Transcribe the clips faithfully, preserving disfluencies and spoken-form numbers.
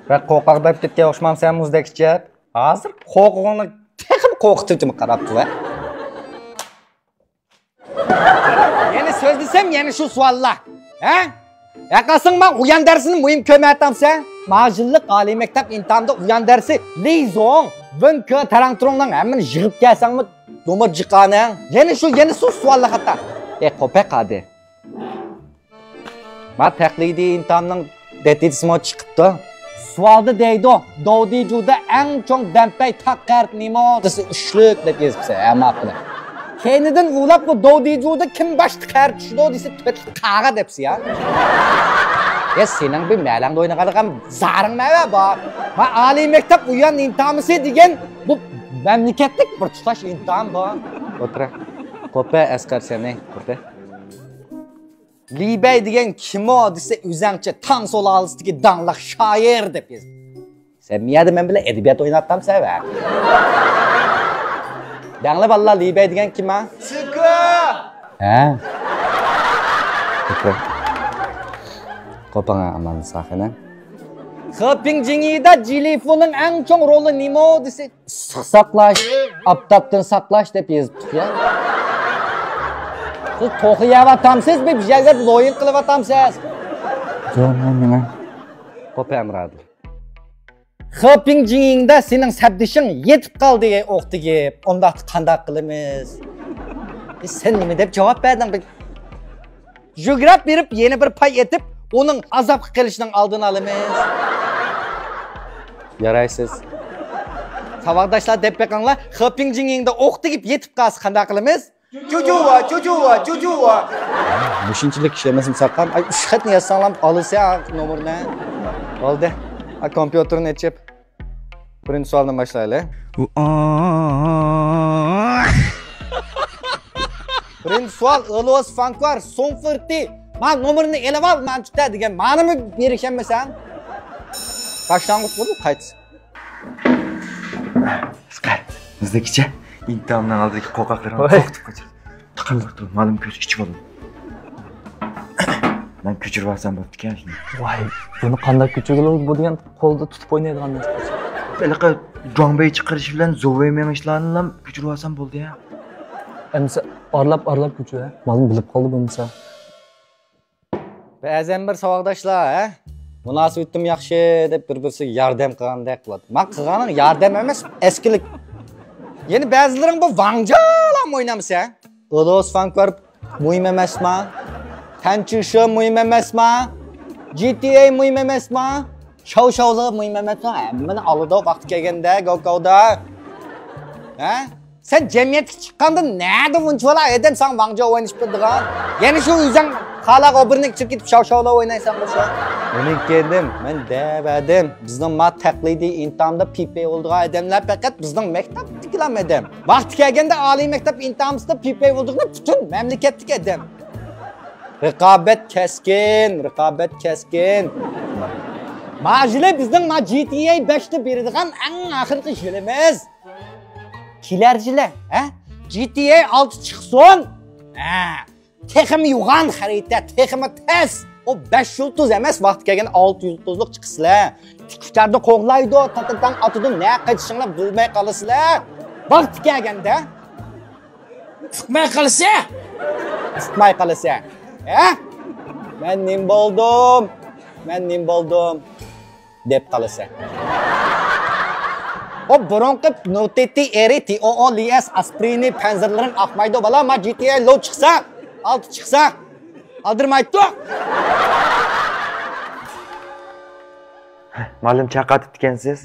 بەك قورقاق دەپ كەتكەن ئوخشىمامسەن مۇزدەك ئىچىپ؟ ھازىر قورقۇقۇڭنى تېخىمۇ قورقۇتۇۋېتىمەن قاراپ تۇر ھە. يەنە سۆزلىسەم يەنە شۇ سوئاللار. ھە؟ ياقاسىڭ ماڭ ئۇيان دەرسىنى مۇھىم كۆرمەيتامسەن؟ ماجىللىق ئالىي مەكتەپ ئىمتىھانىدا ئۇيان دەرسى لى زوڭ، ۋېن كې تەرەڭ تۇرۇڭنىڭ ھەممىنى يىغىپ كەلسەڭمۇ دومۇر جىقانىڭ. يەنە شۇ، يەنە شۇ سوئاللار خاتا. ئەي قوپەق ھادى. ما تەقلىدىي ئىمتىھاننىڭ نەتىجىسىمۇ چىقىپتۇ. سوئالدا دەيدۇ، داۋدىجۇدا ئەڭ چوڭ دەمپەي تاق قەرت نېمە دېسە، ئۈچلۈك دەپ يېزىپسەن، ھە، ماقۇل. كەينىدىن ئۇلاپ بۇ داۋدىجۇدا كىم باشتا قەرت چۈشىدۇ دېسە، تۆتلۈك قاغا دەپسە يا. يا سېنىڭ بىر مەلەڭدە ئوينىغانلىقىڭ زارىڭ نەۋە بار؟ ما ئالىي مەكتەپ ئۇيان ئىنتامىسى دېگەن بۇ مەملىكەتلىك بىر تۇتاش ئىنتام بار. ئولتۇرە. قوپە ئەسقەر سەنى، قوپە. لى بەي دېگەن كىمۇ دېسە، ئۆزەڭچە تاڭ سۇلالىسىدىكى داڭلىق شائىر دەپ يېزىپ. سەن مىيەدە مەن بىلەن ئەدەبىيات ئويناپتامسەن ۋە؟ دەڭلى بالىلار، لى بەي دېگەن كىم ھە؟ سىكا! ھە؟ قوپاڭا ئامان ساخىنە. خېپىڭ جىڭيىدا جىلىفۇنىڭ ئەڭ چوڭ رولى نېمە دېسە، ئىسسىق ساقلاش، ئاپتاپتىن ساقلاش دەپ يېزىپتۇق يا. سىز توخۇ يەۋاتامسىز، بىر يەرگە لويۇن قىلىۋاتامسىز؟ يوق، مەن نېمە؟ قوپە ئەمرادىل. خېپىڭ جىڭيىڭدا سېنىڭ سەپدىشىڭ يېتىپ قالدى، ئوق تېگىپ. ئۇنداقتا قانداق قىلىمىز؟ ئى، سەن نېمە دەپ جاۋاب بەردىڭ؟ بىر يۈگرەپ بېرىپ يەنە بىر پاي ئېتىپ، ئۇنىڭ ئازابقا قېلىشىنىڭ ئالدىنى ئالىمىز. يارايسىز. ساۋاقداشلار دەپ بېقىڭلار، خېپىڭ جىڭيىڭدا ئوق تېگىپ يېتىپ قالسا قانداق قىلىمىز؟ جۇجۇۋا، جۇجۇۋا، جۇجۇۋا. مۇشۇنچىلىك ئىشلەمەسمۇ ساقام؟ ئاي، ئۈچ خەتنى يازساڭلام ئالىسەن نومۇرنى. بولدى. ھە، كومپيۇتېرنى ئېچىپ، بىرىنچى سوئالدىن باشلايلى. بىرىنچى سوئال، ئۆلۈۋاس فانكۋار، سوڭفىرتى. ما نومۇرنى ئېلىۋال، مانچۇتە دېگەن. مانىمۇ بېرىشەلمىسەڭ؟ باشلانغۇچ بولۇپ قايتىسەن. ئەسقەر، بىزدىكىچە ئىمتىھاننىڭ ئالدىدىكى قورقاقلىرىنى ۋاي. قورقۇتۇپ قاچىرىدۇ. تۇغقان بىر تۇر، مالىم كۆز ئىچى بولىدۇ. مەن كۆچۈرۈۋالسام بوپتىكەن شۇنى. ۋاي، بۇنى قانداق كۆچۈرگىلى بولىدۇ؟ بۇ دېگەن قولدا تۇتۇپ ئوينايدىغان نەرسە. ھېلىقى جۇاڭبەي چىقىرىشى بىلەن زوۋۇي مېڭىشلارنىلا كۆچۈرۈۋالسام بولدى يا. ئەمىسە ئارىلاپ، ئارىلاپ كۆچۈر ھە. مالىم بىلىپ قالدى بولمىسا. بەزەن بىر ساۋاقداشلار، ھە؟ مۇناسىۋىتىم ياخشى دەپ بىر-بىرسىگە ياردەم قىلغاندەك قىلىدۇ. ماڭا قىلغانىڭ ياردەم ئەمەس، ئەسكىلىك. يەنە بەزىلىرىڭ بۇ ۋاڭجالا ئوينامسەن؟ ئۇلۇس فانكور مۇھىم ئەمەسما؟ تەنچىشى مۇھىم ئەمەسما؟ جى تى ئەي مۇھىم ئەمەسما؟ شاۋ-شاۋلار مۇھىم ئەمەسما؟ ھەممىنى ئالىدۇ ۋاقتى كەلگەندە، گاۋكاۋدا. ھە؟ سەن جەمئىيەتكە چىققاندا نەدە ئۇنچىۋالا ئادەم ساڭا ۋاڭجا ئوينىشىپ بېرىدىغان؟ يەنە شۇ ئۆزۈڭ خالاغان ئوبرىنى چىقىپ شاۋ-شاۋلا ئوينايسەن بولسا. مېنىڭ كەينىم، مەن دەۋەردىم. بىزنىڭ ما تەقلىدىي ئىمتىھاندا پىپەي بولىدىغان ئادەملەر پەقەت بىزنىڭ مەكتەپتىكىلا ئادەم. ۋاقتى كەلگەندە ئالىي مەكتەپ ئىمتىھانىمىزدا پىپەي بولىدىغان پۈتۈن مەملىكەتتىكى ئادەم. رىقابەت كەسكىن، رىقابەت كەسكىن. ماجىلى بىزنىڭ ما جى تى ئەي بەشتە بېرىدىغان ئەڭ ئاخىرقى يىلىمىز. كېلەر يىلى، ھە؟ جى تى ئەي ئالتە چىقسۇن. ھە، تېخىمۇ يوغان خەرىتە، تېخىمۇ تەس. ئۇ بەش يۇلتۇز ئەمەس، ۋاقتى كەلگەندە ئالتە يۇلتۇزلۇق چىقىسىلەر. تىككۈچەردە قوغلايدۇ، تاتىتاڭ ئاتىدۇ، نە قېچىشىڭلار بىلمەي قالىسىلەر. ۋاقتى كەلگەندە. ئۇقماي قالىسە. ئۇقماي قالىسە. ھە؟ مەن نېمە بولدۇم؟ مەن نېمە بولدۇم؟ دەپ قالىسەن. ئۇ بۇرۇنقى نۇتېتى ئېرى تى ئو ئو لى ئېس ئاسپىرىنى پەنزىرلىرىڭ ئاقمايدۇ بالا، ما جى تى ئەي لو چىقسا، ئالتە چىقسا، ئالدىرمايتتۇ. مۇئەللىم چاقاتىپتىكەنسىز.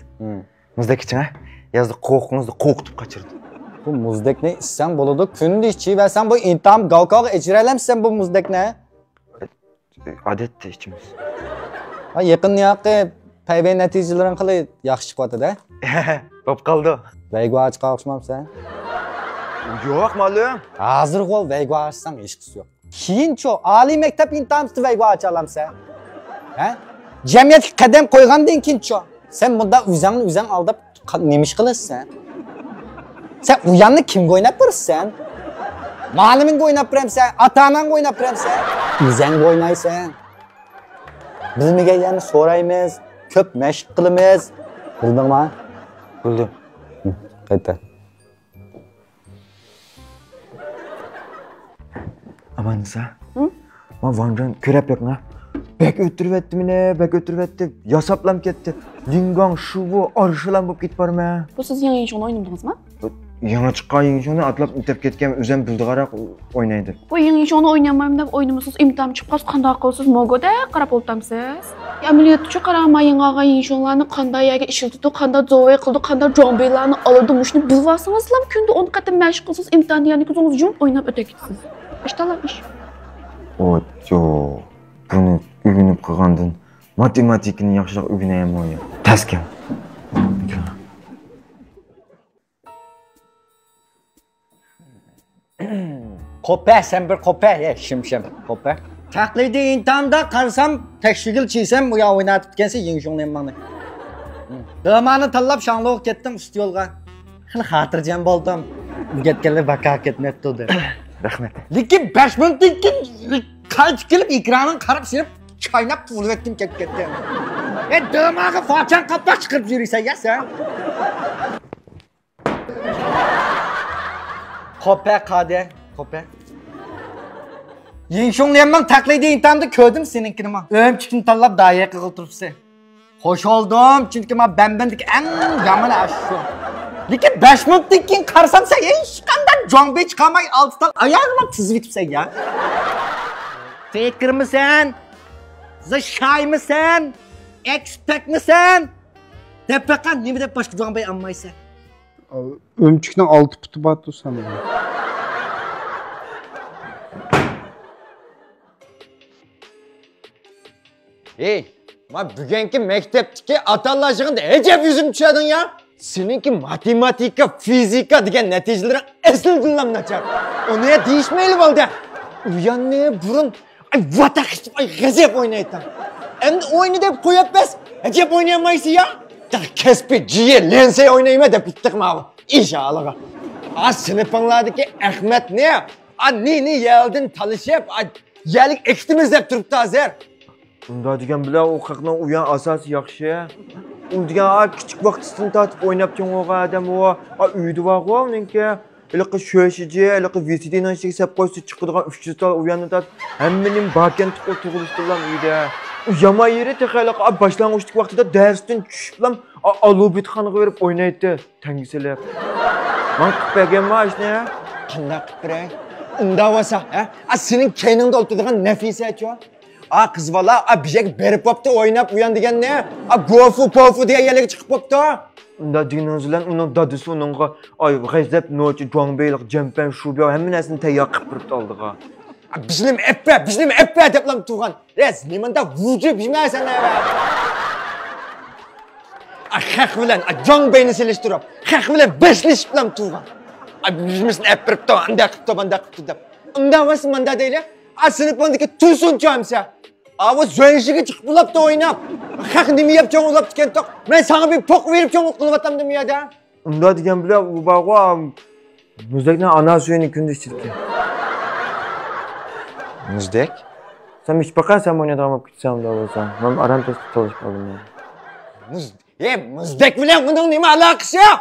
مۇزدەك ئىچىڭە. يازدا قوقۇڭىزدا قوقۇتۇپ قاچىرىدۇ. بۇ مۇزدەكنى ئىچسەڭ بولىدۇ، كۈندە ئىچىۋەرسەڭ بۇ ئىمتىھان گاۋكاۋغا ئىچۈرەلەمسەن بۇ مۇزدەكنى؟ ئادەتتە ئىچىمىز. ھا، يېقىندا ياقى پەيۋەي نەتىجىلىرىڭ خېلى ياخشى چىقىۋاتىدۇ. بولۇپ قالدى. ۋەيگۇ ئاچقا ئوخشىمامسەن؟ يوق، مۇئەللىم. ھازىرغۇ ۋەيگۇ ئاچساڭ ھېچقىسى يوق. كېيىنچۇ، ئالىي مەكتەپ ئىمتىھانىسىدا ۋەيگۇ ئاچالامسەن؟ ھە؟ جەمئىيەتكە قەدەم قويغاندىن كېيىنچۇ، سەن بۇنداق ئۆزۈڭنى ئۆزۈڭ ئالداپ قا-، نېمە ئىش قىلىسەن؟ سەن ئۇياننى كىمگە ئويناپ بېرىسەن؟ مۇئەللىمىڭگە ئويناپ بېرەمسەن؟ ئاتا-ئاناڭغا ئويناپ بېرەمسەن؟ ئۆزۈڭگە ئوينايسەن. بىلمىگەن يەرنى سورايمىز، كۆپ مەشىق قىلىمىز. بىلدىڭما؟ بىلدىم. ھە، قايتا. ئاماننىسا. ھە؟ ما ۋاڭجان كۆرەپ بېقىڭا. بەك ئۆتتۈرۈۋەتتى مېنى، بەك ئۆتتۈرۈۋەتتى. ياساپلام كەتتى. لىڭگاڭ، شۇۋۇ، ئارشىلام بولۇپ كېتىپ بارىمەن. بۇ سىز يېڭى يىڭشۇڭنى ئوينىمىدىڭىزمۇ؟ يېڭى چىققان يىڭشۇڭنى ئاتلاپ ئۆتۈپ كەتكەن، ئۆزۈم بىلدىغانراق ئوينايدۇ. بۇ يېڭى يىڭشۇڭنى ئوينىيالمايمەن دەپ ئوينىمىسىز، ئىمتىھان چىققاچ قانداق قىلىسىز؟ موگودەك قاراپ ئولتامسىز؟ ئەمەلىيەتتىچۇ قاراڭ، ما يېڭىغان يىڭشۇڭلارنى قانداق يەرگە ئىشلىتىدۇ، قانداق زوۋەي قىلىدۇ، قانداق جۇاڭبېيلارنى ئالىدۇ، مۇشۇنى بىلىۋالسىڭىزلام، كۈندە ئون قېتىم مەشىق قىلسىڭىز، ئىمتىھاندىن يەنە كۆزىڭىزنى يۇمۇپ ئويناپ ئۆتەكىتىسىز. ئىشتالام ئىش. ئوچۇ، بۇنى ئۆگىنىپ قالغاندىن ماتېماتىكىنى ياخشىراق ئۆگىنەيمۇ يا؟ تەسكەن. قوپە، سەن بىر قوپە، ھە، شىمشىم، قوپە. تەقلىدىي ئىمتىھاندا قارىسام، تەكشۈگۈل چىسەم، ئۇ ياق ئويناتىپتىكەنسەن، يىڭشۇڭ نېمىڭنى. دامانى تاللاپ، شاڭلۇغا كەتتىم، ئۇستى يولغا. خېلى خاتىرجەم بولدۇم. ئۆگەتكەنلەر باكا كەتمەپتۇ دەپ. رەھمەت. لېكىن بەش مىنۇتتىن كېيىن قايتىپ كېلىپ، ئېكرانغا قاراپ سېلىپ، چايناپ تۇغۇلۇۋەتكۈم كېلىپ كەتتى. ئە، داماغا فاچاڭ قاپاق چىقىرىپ يۈرىسەن يا سەن. قوپە قادە، قوپە. يىڭشۇڭليەنمىڭ تەقلىدىي ئىمتىھاندا كۆردۈم سېنىڭكىنىمۇ. ئۆمۈچۈكنى تاللاپ دايە قىلغىلى تۇرۇپسەن. خوش بولدۇم، چۈنكى ما بەنبەندىكى ئەڭ يامىنى ئاشۇ. لېكىن بەش مىنۇتتىن كېيىن قارىسام، سەن ھېچقانداق جۇاڭبېي چىقارماي، ئالتە تال ئاياغنى تىزىۋېتىپسەن يا. فېكىرمىسەن؟ زىشايمىسەن؟ ئېكسپەكمىسەن؟ دەپ باققان، نېمە دەپ باشقا جۇاڭبېي ئالمايسەن؟ ئۆمۈچۈكنىڭ ئالتە پۇتى بار تۇرسا. ھېي، ما بۈگۈنكى مەكتەپتىكى ئاتا-ئانىلار يىغىنىدا ئەجەب يۈزۈمنى چۈشۈردۈڭ يا. سېنىڭكى ماتېماتىكا، فىزىكا دېگەن نەتىجىلىرىڭ ئەسلىدىنلا ناچار. ئۇنى دېيىشمەيلى بولدى. ئۇياننى بۇرۇن ئاي، ۋاتاق ئىچىپ، ئاي، غەزەپ ئوينايتتىڭ. ئەمدى ئوينا دەپ قويۇپ بەس. ئەجەب ئوينىيالمايسەن يا. تېخى كەسپىي جىيە لەنسەي ئوينايمەن دەپ كېتىپتىغۇ ماۋۇ ئىش ھالىغا. ئا، سىنىپىڭلاردىكى ئەخمەتنى، ئا، نى، نى يەلدىن تالىشىپ، ئا، يەرلىك ئېكىتىمىز دەپ تۇرۇپتۇ ھازىر. ئۇنداق دېگەن بىلەن ئۇ خەقنىڭ ئۇيان ئاساسى ياخشى. ئۇ دېگەن، ئا، كىچىك ۋاقتىسىدىن تارتىپ ئويناپ چوڭ بولغان ئادەم ئۇ. ئا، ئۆيىدە بارغۇ ئۇنىڭكى. ھېلىقى شۆشىجى، ھېلىقى ۋىسىدىنىڭ ئىچىگە سەپ قويسا چىقىدىغان ئۈچ يۈز تال ئۇياننى تارت، ھەممە نېمە باركەن تۇقۇل تۇغۇلۇشتىنلا ئۆيدە. ئۇ يامان يېرى تېخى ھېلىقى ئا باشلانغۇچتىكى ۋاقتىدا دەرستىن چۈشۈپلا ئا، ئا لوبىتخانىغا بېرىپ ئوينايتتى، تەڭگە سېلىپ. ماڭا قىلىپ بەرگەنما ئاشنى؟ قانداق قىلىپ بېرەي؟ ئۇنداق بولسا، ھە؟ ئا سېنىڭ كەينىڭدە ئولتۇرىدىغان نەفىسەچۇ؟ ئا قىز بالا، ئا بىژەك بېرىپ بوپتۇ ئويناپ ئۇيان دېگەننى. ئا گوفۇ پوفۇ دېگەن يەرلەرگە چىقىپ بوپتۇ. ئۇنداق دېگىنىڭىز بىلەن ئۇنىڭ دادىسى ئۇنىڭغا، ئاي، غەزەپ، نوچى، جۇاڭبېيلىق، جەنپەن، شۇبياۋ ھەممە نەرسىنى تەييار قىلىپ بېرىپتۇ ئالدىغا. ئا بىزنىمۇ ئەپپە، بىزنىمۇ ئەپپە دەپلا تۇرغان. رەس، نېمانداق ۋۇجۇ بىژمە سەن ئەۋە. ئا خەق بىلەن، ئا جۇاڭبېينى سېلىشتۇرۇپ، خەق بىلەن بەسلىشىپلا تۇرغان. ئا بىزمىسىنى ئەپ بېرىپتۇ، ئانداق قىپتۇ، مانداق قىپتۇ دەپ. ئۇنداق بولسا مانداق دەيلى. ئا سىنىپىڭدىكى تۇرسۇنچۇ ئەمسە. ئاۋۇ زۆنشىگە چىقىپ بولاپتۇ ئويناپ. خەق نېمە يەپ چوڭ بولاپتىكەنتۇق؟ مەن ساڭا بىر پوق بېرىپ چوڭ قىلىۋاتامدىمۇ يەردە؟ ئۇنداق دېگەن بىلەن ئۇ بارغۇ، مۇزدەكنىڭ ئانا سۈيىنى كۈندە ئىچىدىكەن. مۇزدەك؟ سەن ئىچىپ باققان، سەن ئوينايدىغان بولۇپ كېتىسەن ئۇنداق بولسا. مەن ئاران تەستە تالىشىپ قالدىم. مۇز-، ھە، مۇزدەك بىلەن ئۇنىڭ نېمە ئالاقىسى يوق؟